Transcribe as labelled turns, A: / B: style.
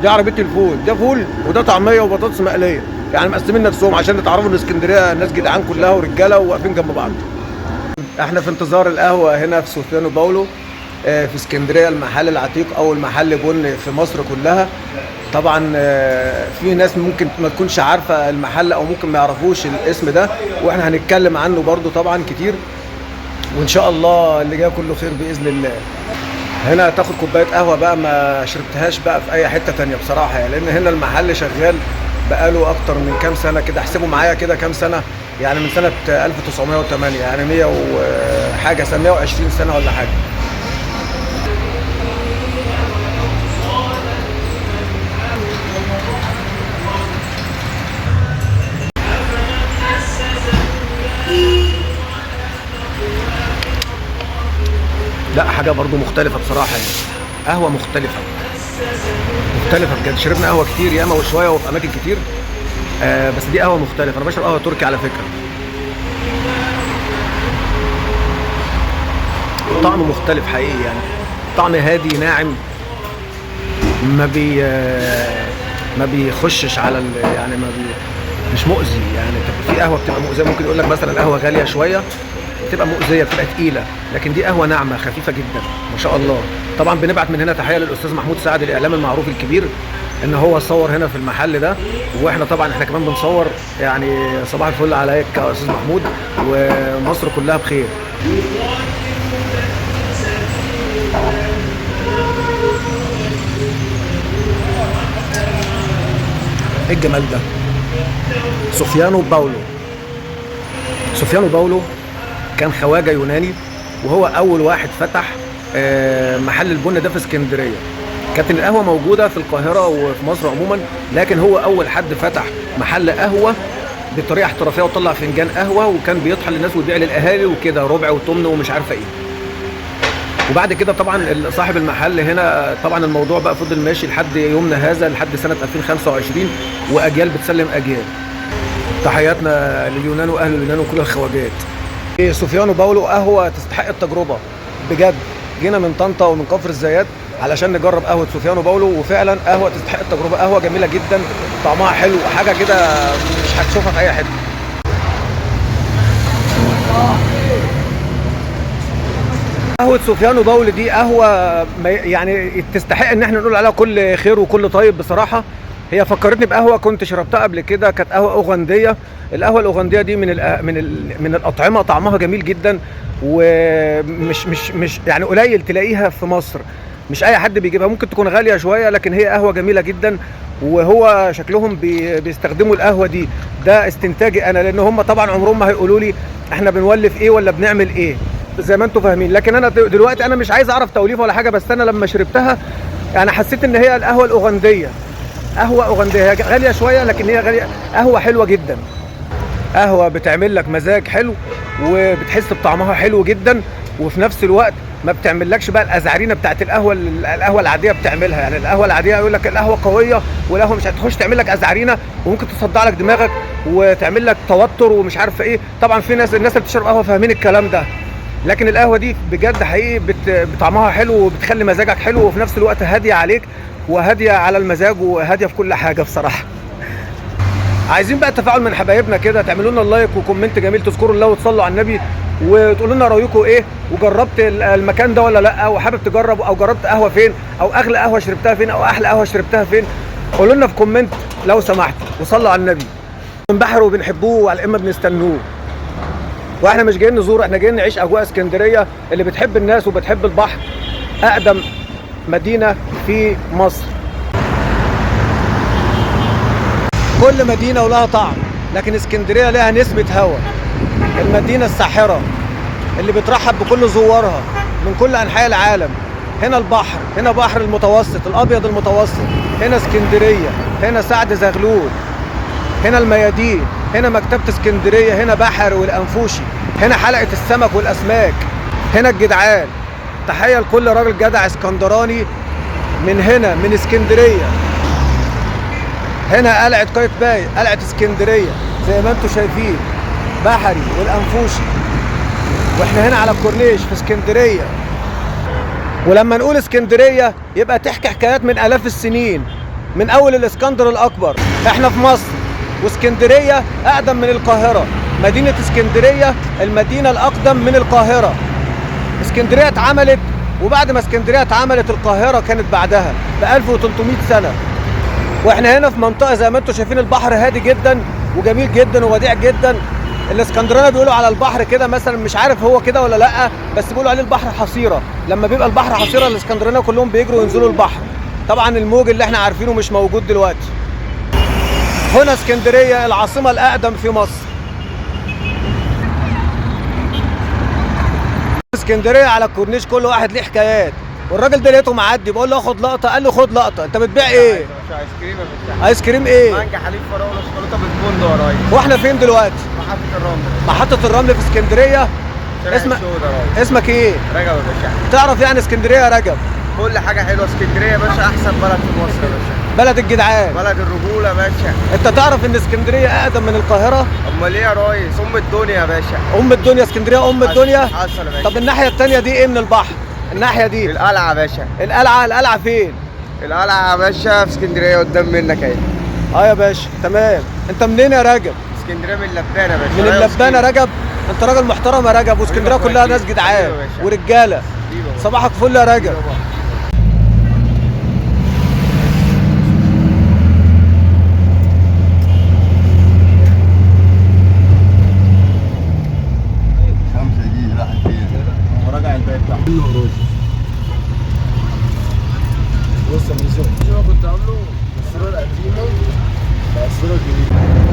A: دي عربية الفول، ده فول وده طعميه وبطاطس مقلية، يعني مقسمين نفسهم عشان تعرفوا ان اسكندرية الناس جدعان كلها ورجاله وواقفين جنب بعض. احنا في انتظار القهوة هنا في سوفيانو باولو في اسكندرية، المحل العتيق اول محل بن في مصر كلها. طبعا في ناس ممكن ما تكونش عارفه المحل او ممكن ما يعرفوش الاسم ده، واحنا هنتكلم عنه برضو طبعا كتير، وان شاء الله اللي جاي كله خير باذن الله. هنا تاخد كوباية قهوة بقى ما شربتهاش بقى في اي حتة تانية بصراحة يعني، لان هنا المحل شغال بقاله اكتر من كام سنة كده، احسبوا معايا كده كام سنة، يعني من سنة 1908، يعني 100 وحاجه، 120 سنة ولا حاجة. لا حاجة برضو مختلفة بصراحة يعني، قهوة مختلفة مختلفة بجد. شربنا قهوة كتير ياما وشوية وفي اماكن كتير، بس دي قهوة مختلفة. انا بشرب قهوة تركي على فكرة، طعم مختلف حقيقي يعني، طعم هادي ناعم، ما بيخشش على يعني ما بي مش مؤذي يعني. في قهوة بتبقى مؤذية، ممكن يقول لك مثلا قهوة غالية شوية بتبقى مؤذية، بتبقى تقيلة، لكن دي قهوة ناعمة خفيفة جدا ما شاء الله. طبعا بنبعت من هنا تحية للاستاذ محمود سعد الاعلام المعروف الكبير، ان هو صور هنا في المحل ده، واحنا طبعا احنا كمان بنصور. يعني صباح الفل عليك يا استاذ محمود، ومصر كلها بخير. ايه الجمال ده؟ سوفيانو باولو. سوفيانو باولو كان خواجه يوناني، وهو اول واحد فتح محل البن ده في اسكندرية. كانت القهوة موجودة في القاهرة وفي مصر عموما، لكن هو اول حد فتح محل قهوة بطريقة احترافية، وطلع فنجان قهوة، وكان بيطحن للناس ويبيع للاهالي وكده، ربع وتمن ومش عارفه ايه. وبعد كده طبعا صاحب المحل هنا طبعا الموضوع بقى فضل ماشي لحد يومنا هذا، لحد سنة 2025، واجيال بتسلم اجيال. تحياتنا لليونان واهل اليونان وكل الخواجات. سوفيانو باولو قهوة تستحق التجربة بجد. جينا من طنطا ومن كفر الزيات علشان نجرب قهوة سوفيانو باولو، وفعلا قهوة تستحق التجربة، قهوة جميلة جدا، طعمها حلو، حاجة كده مش هتشوفها في اي حتة. قهوة سوفيانو باولو دي قهوة يعني تستحق ان احنا نقول عليها كل خير وكل طيب بصراحة. هي فكرتني بقهوة كنت شربتها قبل كده، كانت قهوة أوغندية. القهوة الأوغندية دي من الأطعمة، طعمها جميل جدا، ومش مش مش يعني قليل تلاقيها في مصر، مش أي حد بيجيبها، ممكن تكون غالية شوية، لكن هي قهوة جميلة جدا. وهو شكلهم بيستخدموا القهوة دي، ده استنتاجي أنا، لأن هم طبعا عمرهم ما هيقولوا لي احنا بنولف إيه ولا بنعمل إيه زي ما انتم فاهمين. لكن انا دلوقتي انا مش عايز اعرف توليفة ولا حاجة، بس انا لما شربتها يعني حسيت ان هي القهوة الاوغنديه، قهوة اوغنديه، هي غالية شوية لكن هي غالية، قهوة حلوة جدا، قهوة بتعمل لك مزاج حلو، وبتحس بطعمها حلو جدا، وفي نفس الوقت ما بتعملكش بقى الازعرينه بتاعت القهوة، القهوة العادية بتعملها. يعني القهوة العادية يقول لك القهوة قوية والقهوة مش هتخش تعمل لك ازعرينه، وممكن تصدع لك دماغك وتعمل لك توتر ومش عارفه ايه. طبعا في ناس، الناس اللي بتشرب قهوة فاهمين الكلام ده، لكن القهوة دي بجد حقيقي بطعمها حلو، وبتخلي مزاجك حلو، وفي نفس الوقت هادية عليك وهاديه على المزاج وهاديه في كل حاجة بصراحة. عايزين بقى التفاعل من حبايبنا كده، تعملوا لنا like و comment جميل، تذكروا الله وتصلوا على النبي، وتقولوا لنا رايكم ايه، وجربت المكان ده ولا لا، وحابب تجرب، او جربت قهوة فين، او اغلى قهوة شربتها فين، او احلى قهوة شربتها فين. قولوا لنا في comment لو سمحت، وصلوا على النبي. بنبحر وبنحبوه وعلى اما بنستنوه، واحنا مش جايين نزور، احنا جايين نعيش اجواء اسكندرية اللي بتحب الناس وبتحب البحر، اقدم مدينة في مصر. كل مدينة ولها طعم، لكن اسكندرية لها نسمه هوا، المدينة الساحرة اللي بترحب بكل زوارها من كل انحاء العالم. هنا البحر، هنا بحر المتوسط، الابيض المتوسط، هنا اسكندرية، هنا سعد زغلول، هنا الميادين، هنا مكتبة اسكندرية، هنا بحر والأنفوشي، هنا حلقة السمك والأسماك، هنا الجدعان. تحية لكل راجل جدع اسكندراني من هنا من اسكندرية. هنا قلعة قايتباي، قلعة اسكندرية زي ما انتم شايفين، بحري والأنفوشي، واحنا هنا على الكورنيش في اسكندرية. ولما نقول اسكندرية يبقى تحكي حكايات من آلاف السنين. من اول الاسكندر الاكبر. احنا في مصر، واسكندريه اقدم من القاهرة. مدينة اسكندرية المدينة الاقدم من القاهرة. اسكندرية اتعملت، وبعد ما اسكندرية اتعملت القاهرة كانت بعدها ب 1300 سنة. واحنا هنا في منطقة زي ما انتم شايفين البحر هادي جدا وجميل جدا ووديع جدا. الاسكندرانية بيقولوا على البحر كده مثلا، مش عارف هو كده ولا لا، بس بيقولوا عليه البحر حصيره. لما بيبقى البحر حصيره الاسكندرانية كلهم بيجروا وينزلوا البحر. طبعا الموج اللي احنا عارفينه مش موجود دلوقتي. هنا اسكندرية العاصمة الاقدم في مصر. اسكندرية على الكورنيش كل واحد ليه حكايات. والراجل ده لقيته معدي بقول له اخد لقطة، قال لي خد لقطة. انت بتبيع ايه؟
B: ايس كريم يا باشا.
A: ايس كريم ايه؟
B: مانجا حليب فراوله شوكولاتة بالبندق يا ريس.
A: واحنا فين دلوقتي؟
B: محطة الرمل.
A: محطة الرمل في اسكندرية.
B: اسمك يا ريس.
A: اسمك ايه؟
B: رجب يا باشا.
A: تعرف يعني اسكندرية يا رجب؟
B: كل حاجة حلوة اسكندرية يا باشا، احسن بلد في مصر يا باشا.
A: بلد الجدعان،
B: بلد الرجولة يا باشا.
A: انت تعرف ان اسكندرية اقدم من القاهرة؟
B: امال ايه يا ريس؟ ام الدنيا يا باشا.
A: ام الدنيا اسكندرية، ام الدنيا.
B: حصل يا باشا.
A: طب الناحية الثانية دي ايه من البحر؟ الناحية دي
B: القلعة يا باشا.
A: القلعة. القلعة فين؟
B: القلعة يا باشا في اسكندرية قدام منك اهي.
A: اه يا باشا تمام. انت منين يا رجب؟
B: اسكندرية من اللبانه يا باشا.
A: من اللبانه رجب. انت راجل محترم يا رجب، واسكندريه كلها ناس جدعان ورجاله. صباحك فل يا رجب.
C: خمسة دي راحت فين؟
B: وراجع الباقي بتاعه.
C: بص يا ميزو، شو كنت عامله الصورة القديمة مع الصورة الجديدة.